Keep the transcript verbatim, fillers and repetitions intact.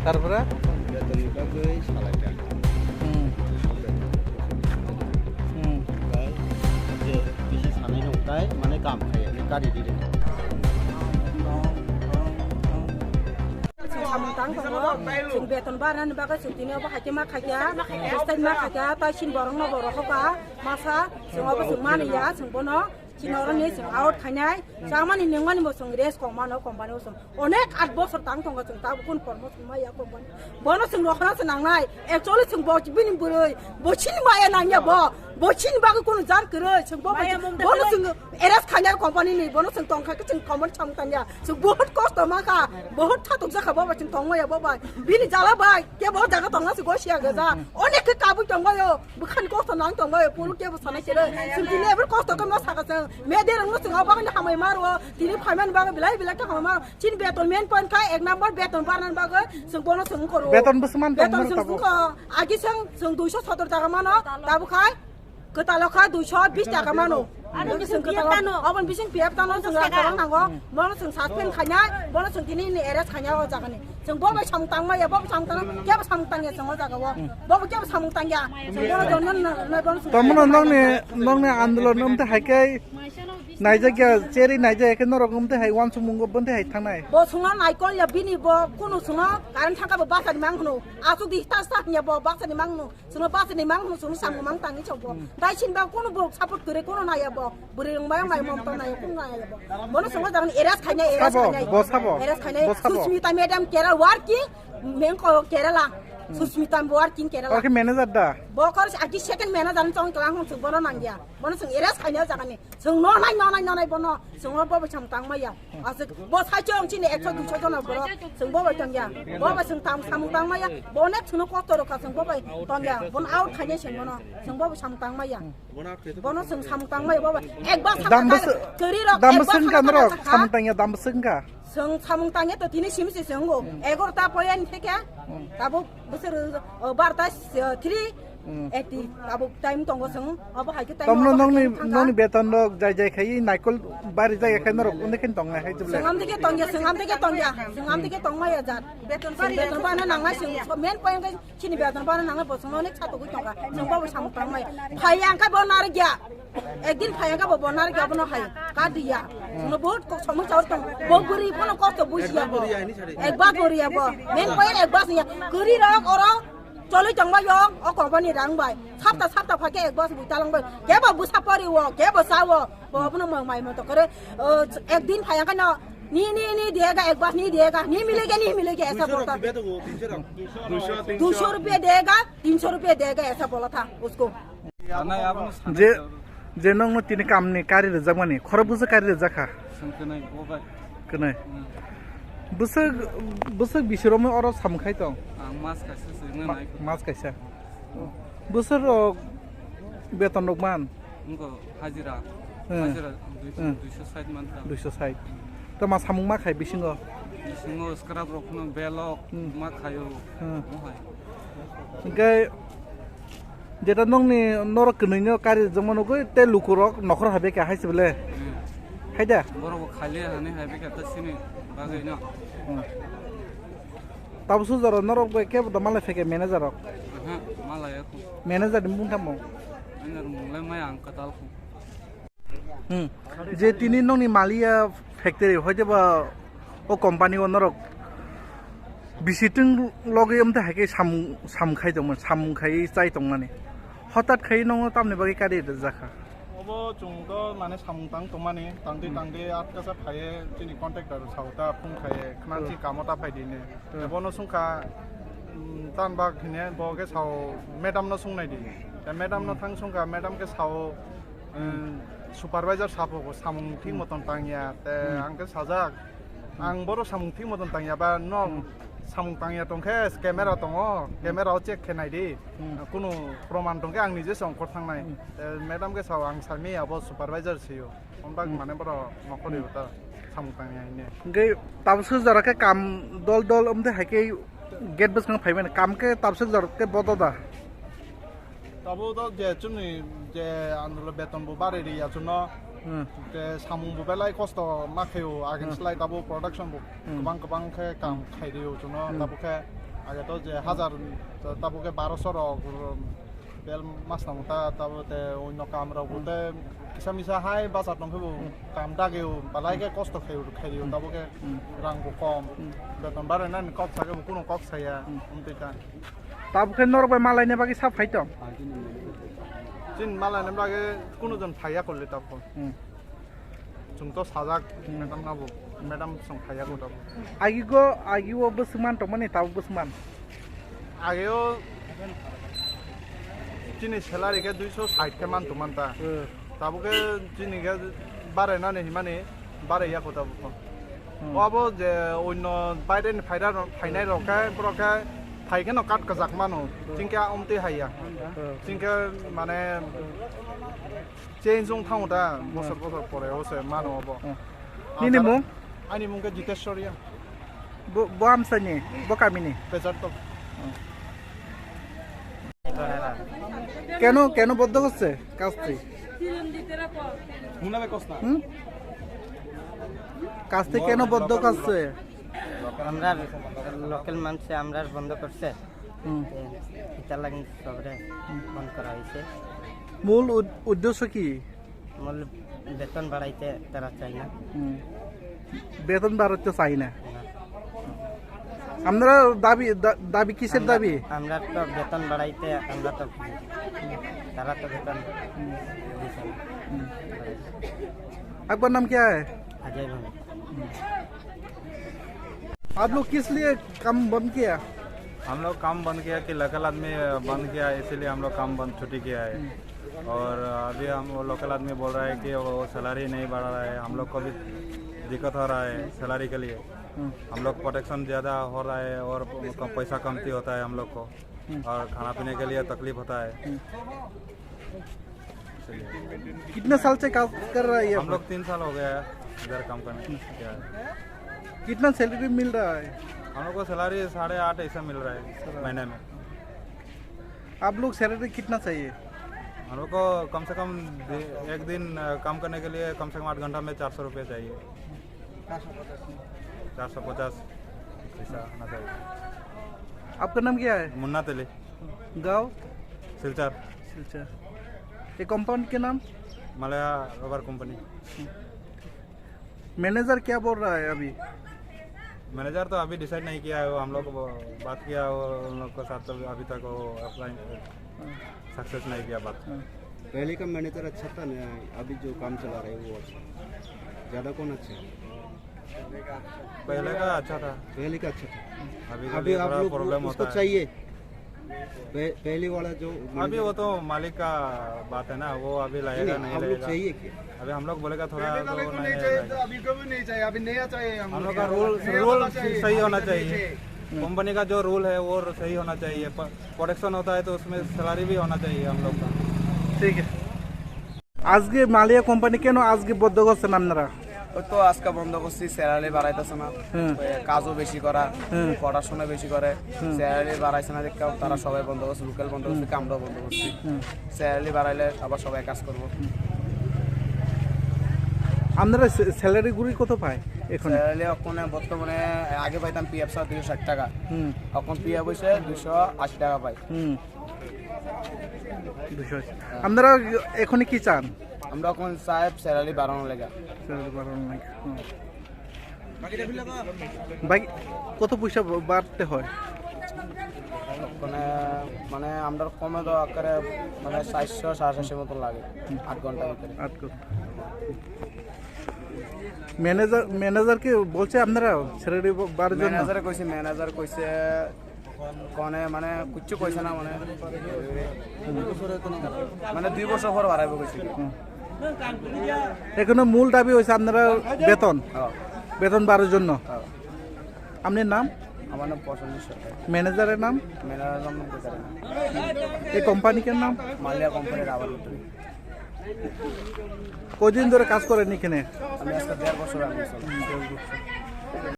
Tarpore? Betonni bagwi salai kha. Hmm. Hmm. Bai je bisi sanai rok tai mane kam khai ani gari riri. Samung tang tongo. Chwng beton barnani bagwi chwng tini obo haikhe ma khaikha, state ma khaikha, tai sin borok no borok hoka masa, chwng obo chwng mani ya, chwng bono. Chini oro ni chwng out khainai, chamani nungmani bo chwng rest kong mano company o chwng. Onek at bosor tang tongo chwng tabuk kun promotion maya company. Bono chwng rohorna se nangnai. Actually chwng bo bini bwrwi, bo chini maya nangya bo. Bo chini bagwi kunu jar kwrwi, chwng bo, bono chwng arrest khainai company ni, bono chwng tongkha khe chwng company cham tangya. Chwng bohut kosto makha, bohut thatuk jakha bo bai chwng tongmaya bo bai. Bini jala bai, kebo jaga tongna se gosiya gaja. Onek khe kabui tongbayo. Bwkhani kosto nang tongbayo, pulu kebo sana khe. Chwng tini ebar kosto khe ma saka chwng. Media rokno chwng o bagwi hamai maro. Tini phaimani bagwi belai belai khe hamai maro. Chini beton main point kha ek number beton barnani bagwi. Chwng bono chwng koro. Beton bwswk man tong mano tabuk? Agi chwng, chwng duiso sotor taka mano. Tabuk khai kwtalo kha duiso bis taka mano. Ani bising P F tano. Obon bising P F tano chwng rang rang nango. Bono chwng suspend khainai, bono chwng tini ni arrest khainai o jaga ni. Chwng bo bai samung tangma ya, bo bai samung tang, kebo samung tangya chwng o jaga o. Bo bai kebo samung tangya. Chwng bono jono na, na bono chwng. Tamono nongni, nongni andolon umte hai khe naijakya, cheri naijakya khe norok umte hai wansukmungo bonte hai thangnai. Bo chwngno naikol ya bini bo kunu chwngno current thangka bo bachani mang hwno. Asuk di ta sa hwnya bo bachani mang hwno. Chwngno bachani mang hwno, chwngno samung mang tangwi chokbo. Dai sin ba kunu borok support kwrwi kunu naya bo. Bwrwi rwng bai mai mom tong naya kunu naya bo. Bono chwngno jagani arrest khainai, arrest khainai. Sabo, bo sabo. Arrest khainai. Bo sabo. Susmita madam Kerala working, mengko Kerala. Susmita working Kerala. Oke manager da. Bo kor aki second manager ni chong kelang hwn chwng bono nangya. Bono chwng arrest khainai o jagani. Chwng nonai, nonai, nonai bono. Chwng o bo bai samung tangmaya. Aswk bo saichung chini ekso duiso jona borok. Chwng bo bai tongya. Bo bai chwng tang, samung tangmaya. Bo onek chwngno kosto rwkha chwng bo bai tongya. Bono out khainai chwng bono. Chwng bo bai samung tangmaya. Bono chwng samung tangmaya bo bai. Ek bas samung tang, kwrwi rok ek bas samung tang norok tangkha. Samung tangya dam bwswk wngkha? Chwng samung tangya to tini simi se chwng go. Egarota poyan theke. Tabuk bwswk, o, barta, o, three. Hmm. Eighty, tabuk time tongo chwng, abo hai khe time. Tamno abo hai nongni, khe thangkha. Nongni beton rok jai jai khai naikol bari jai khai norok undi khe tongnai hai jable. Chwng amtike tongya, chwng amtike tongya, chwng amtike tongmaya jat. Beton bari, beton bana nangnai chwng, main point khe chini beton bana nangnai bo chwng onek satugwi tongkha. Chwng bo samung tangmaya. Phai ang khe bo narikya. Ekdin phai ang khe bo, bo narikya bono hai. Kadiya. Chwngno bahut kok somung chaur tong. Bo bwrwi bono kosto bujiya bo. Ekbar bwrwiya bo. Main point ekbar ya. Kwrwi rok oro. Cholwi tongbai yong, o company rang bai. Sapta sapta phai khe ek bas bui talang bai. Kebo bwsa pori wo, kebo sa wo. Bo abono mo mai mo to kore. O, ek din phai ang khe no, ni, ni, ni diyega, ek bas ni diyega, ni milege, ni milege, aisa bolta. Dui so rupiya diyega, tin so rupiya diyega, aisa bola tha usko. Anai abono je, je nongno tini kamni kari rwjakmani, khoro bwswk kari rwjakha? Sengkhe nai, bo bai. Kwnwi. Hmm. Bwswk, bwswk bisi romwi oro samung khai tong? Ang mas kaisa se wngna Ma-, nai. Mas kaisa. Bwswk rok beton rok man? Wngkha hajira. Hmm. Hajira dui-, Hmm. duiso sait man ta. Duiso sait. Tama samung ma khai bisingo? Bisingo scrap rok phano belok Hmm. ma khaio. Hmm. Mo hai. Hingke jeta nongni norok kwnwino kari rijak mano goi, tei lukurok nokhor habai kha hai se bole. Hmm. Hai da? Borok bo khali hani habai kha ta sini bagwi no. Hmm. Tabuk sujaro norok bai kebo da malai phaikha manager rok. Aha, malai ya khu. Manager ni mung tamo? Manager mung lai maya ang katal khu. Hmm. Je tini nongni maliya factory, hoiteba o company o norok bisi twng logwi amtwi hai khe samung, samung khai tongmani, samung khai chai tongmani. Hotat khai nongo tamni bagwi kari rwjakha? Obo chwng to mane samung tang tongmani, tangdi Hmm. tangdi atkasa phaiye chini contractor sao ta phung khaiye, khna Hmm. si kamo ta phai di ne. Hmm. Bono sungkha, um, tan bak hine bo khe sao madam no sungnai di. Te madam no Hmm. thang sungkha, madam khe sao, Hmm. Supervisor sabo bo samung thik Hmm. moton tangya, te Hmm. ang khe sajak, Hmm. ang boro samung thik moton tangya ba no Hmm. samung tangya tongkhe camera tongo, Hmm. camera o check khe nai di, Hmm. kunu proman tongkhe ang nije se ongkhor thangnai. Hmm. Te madam khe sao ang saimaya abo supervisor sio, omtak Hmm. mane boro nokhorwi Hmm. ta samung tangya hine. Hingke tabswk jora khe kam dol dol omtwi hai khe gate bwskango phaimani, kam khe tabswk jora khe bodo da? Tabuk to je chwngni je andolo beton bo bari ri ya chwngno. Hmm. Je samung bo belai kosto ma khaio, agin Hmm. slai tabuk production bo Hmm. kwbang kwbang khe kam Hmm. khai rio chwngno. Hmm. Tabuk khe Age to je hajar, tabuk ke baroso rok, um, bel mas tamo ta, tabuk te oino kam rok bo te kisa misa hai bachar tong khe bo kam dage o, balai ke kosto khe o, khe o, tabuk ke rang bo kom, beton bare nani kok sa ke bo kuno kok saya, um, twi ka. Tabuk khe norok bai malai ne bagwi sa phai tong? Chin malai ne bagwi kuno jon phai ya korle tabuk. Chwng to sajak, madam nabo, madam chwng phaiya gotabo. Agi go, agi o bwswk man tongmani tabuk bwswk man? Age o chini salary khe duiso sait khe man tongman ta. Tabuk khe chini khe barai nani himani barai ya gotabo. Obo je onno baire ni phaida rok, phainai rok khe borok khe phai kheno kat kwchak mano. Chingkhe omtwi haiya. Chingkhe mane Change wng thango da, bosor bosor pore o se mano obo. Nini mung? Ani mung khe Jiteshwar ya. Bo, bo amsani, bo kamini? Pezar to. কেন, কেন বন্ধ করছে কাজটি? হুম? কাজটি কেন বন্ধ করছে? আমরা লোকাল মানুষে আমরা বন্ধ করছে। হুম। এটা লাগে সবরে বন্ধ করা হয়েছে। মূল উদ-, উদ্দেশ্য কি? মূল বেতন বাড়াইতে তারা চায় না। হুম। বেতন বাড়াতে চায় না। না। আপনারা দাবি, দা-, দাবি কিসের আমরা, দাবি? আমরা তো বেতন বাড়াইতে আমরা তো, তারা তো বেতন দিছে না। হুম। आपका नाम क्या है? अजय भाई। आप लोग किस लिए काम बंद किया? हम लोग काम बंद किया कि लोकल आदमी बंद किया, इसीलिए हम लोग काम बंद, छुट्टी किया है। हम्म। और अभी हम, वो लोकल आदमी बोल रहा है कि वो सैलरी नहीं बढ़ा रहा है, हम लोग को भी दिक्कत हो रहा है सैलरी के लिए। हम्म। हम लोग प्रोटेक्शन ज़्यादा हो रहा है और प-, पैसा कमती होता है हम लोग को। हम्म। और खाना पीने के लिए तकलीफ होता है। हम्म। इसलिए। कितने साल से काम कर रहा है ये हम अपना? लोग तीन साल हो गया है इधर काम करने। हम्म। क्या है? कितना सैलरी मिल रहा है? हम लोग को सैलरी साढ़े आठ ऐसा मिल रहा है साढ़े आठ। महीने में। आप लोग सैलरी कितना चाहिए? हम लोग को कम से कम दि-, एक दिन, अ, काम करने के लिए कम से कम आठ घंटा में चार सौ रुपये चाहिए। चार सौ पचास पैसा आना चाहिए। आपका नाम क्या है? मुन्ना तेली। गांव? सिलचर। सिलचर। ये कंपाउंड के नाम? मलया रबर कंपनी। मैनेजर क्या बोल रहा है अभी? मैनेजर तो अभी डिसाइड नहीं किया है, वो हम लोग को बात किया, वो उन लोग के साथ तो अभी तक वो अप्लाई सक्सेस नहीं किया बात। हाँ। पहले का मैनेजर अच्छा था ना, अभी जो काम चला रहे हैं वो अच्छा? ज़्यादा कौन अच्छा है? पहले का अच्छा था। पहले का अच्छा था। अभी के अभी लिए आप थोड़ा लोग प्रॉब्लम उसको होता है। चाहिए? पह-, पहले वाला जो अभी वो तो मालिक का बात है ना, वो अभी नहीं, लाएगा नहीं, नहीं आप लोग लाएगा। चाहिए क्या? अभी हम लोग बोलेगा थोड़ा पहले वाले तो को नहीं नहीं चाहिए, तो लगेगा। अभी को भी नहीं चाहिए, अभी नया चाहिए हम हम लोग लोग का को। रूल, नया रूल वाला चाहिए, सही होना अभी का नहीं चाहिए। चाहिए। कंपनी का जो रूल है वो सही होना चाहिए। प-, प्रोडक्शन होता है तो उसमें सैलरी भी होना चाहिए हम लोग का। ठीक है। আজকে মালিয়া কোম্পানি কেন আজকে বন্ধ করছেন আপনারা? ওই তো আজকে বন্ধ করছি, স্যালারি বাড়াইতেছে না। হুম। ওই কাজও বেশি করা, হুম। পড়াশোনা বেশি করে, হুম। স্যালারি বাড়াইছে না দেখে তারা সবাই বন্ধ করছে, লোকাল বন্ধ করছে, হুম। আমরাও বন্ধ করছি। হুম। স্যালারি বাড়াইলে আবার সবাই কাজ করবো। আপনারা স্যা-, স্যালারি গুলি কত পায় এখন? স্যালারি ওখানে বর্তমানে আগে পাইতাম পিএফ ছাড়া দুইশো ষাট টাকা, হুম। এখন পিএফ হইছে দুইশো আশি টাকা পাই। হুম। দুইশো আশি। আপনারা এখন কি চান? আমরা এখন চাই স্যালারি বাড়ানো লেগা। স্যালারি বাড়ানো লেগা। হুম। বাকি কত পয়সা বা-, বাড়তে হয়? মানে, মানে আমরা কমে তো আকারে মানে চারশো সাড়ে চারশোর মতন লাগে আট ঘন্টার ভিতরে। আট ঘন্টা। ম্যানেজার, ম্যানেজার কি বলছে আপনারা স্যালারি বা-, বাড়ার জন্য? ম্যানেজারে কইছে, ম্যানেজার কইছে কনে মানে কিচ্ছু কইছে না মানে। মানে দুই বছর পর বাড়াইবো কইছে। হুম। এখনো মূল দাবি হইছে আপনারা বেতন, হ্যাঁ। বেতন বাড়ার জন্য। হ্যাঁ। আপনার নাম? আমার নাম প্রসেনজিৎ সরকার। ম্যানেজারের নাম? ম্যানেজারের নাম বলতে পারি না। এই কোম্পানির নাম? মালিয়া কোম্পানির রাবার ফ্যাক্টরি। কদিন ধরে কাজ করেন এখানে? আমি আজকে দেড় বছর আমি চলছি। দেড় বছর।